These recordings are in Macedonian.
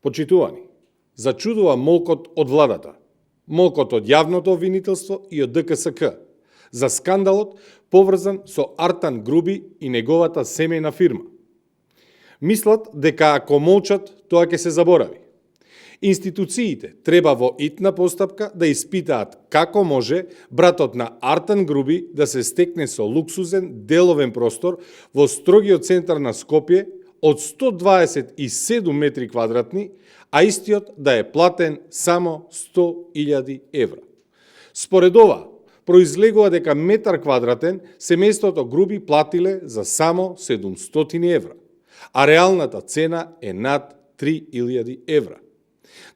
Почитувани, зачудува молкот од владата, молкот од јавното обвинителство и од ДКСК за скандалот поврзан со Артан Груби и неговата семејна фирма. Мислат дека ако молчат, тоа ќе се заборави. Институциите треба во итна постапка да испитаат како може братот на Артан Груби да се стекне со луксузен деловен простор во строгиот центар на Скопје од 127 метри квадратни, а истиот да е платен само 100.000 евра. Според ова, произлегува дека метар квадратен семејството Груби платиле за само 700 евра, а реалната цена е над 3.000 евра.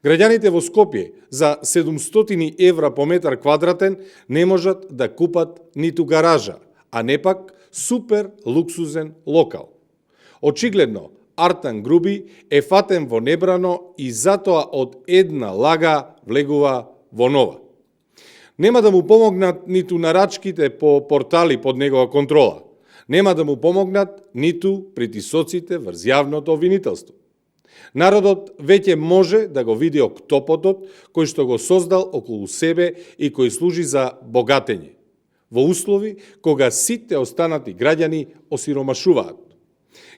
Граѓаните во Скопје за 700 евра по метар квадратен не можат да купат ниту гаража, а не пак супер луксузен локал. Очигледно, Артан Груби е фатен во небрано и затоа од една лага влегува во нова. Нема да му помогнат ниту нарачките по портали под негова контрола. Нема да му помогнат ниту притисоците врз јавното обвинителство. Народот веќе може да го види октопотот кој што го создал околу себе и кој служи за богатење, во услови кога сите останати граѓани осиромашуваат.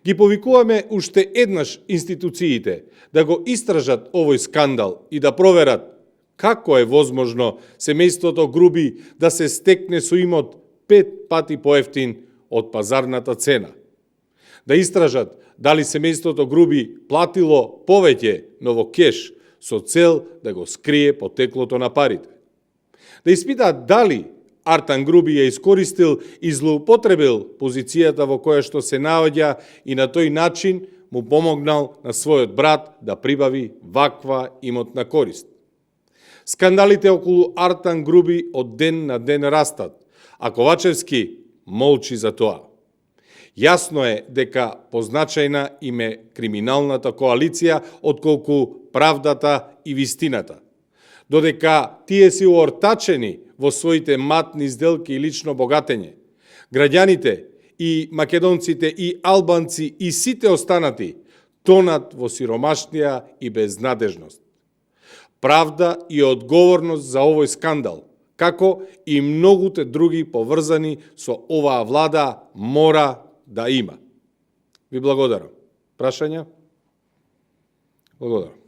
Ги повикуваме уште еднаш институциите да го истражат овој скандал и да проверат како е возможно семејството Груби да се стекне со имот 5 пати поевтин од пазарната цена. Да истражат дали семејството Груби платило повеќе, но во кеш, со цел да го скрие потеклото на парите. Да испитаат дали Артан Груби ја искористил и злоупотребил позицијата во која што се наоѓа и на тој начин му помогнал на својот брат да прибави ваква имотна корист. Скандалите околу Артан Груби од ден на ден растат, а Ковачевски молчи за тоа. Јасно е дека позначајна им е криминалната коалиција отколку правдата и вистината. Додека тие си уортачени во своите матни сделки и лично богатење, граѓаните и македонците и албанци и сите останати тонат во сиромашнија и безнадежност. Правда и одговорност за овој скандал, како и многуте други поврзани со оваа влада, мора да има. Ви благодарам. Прашања? Благодарам.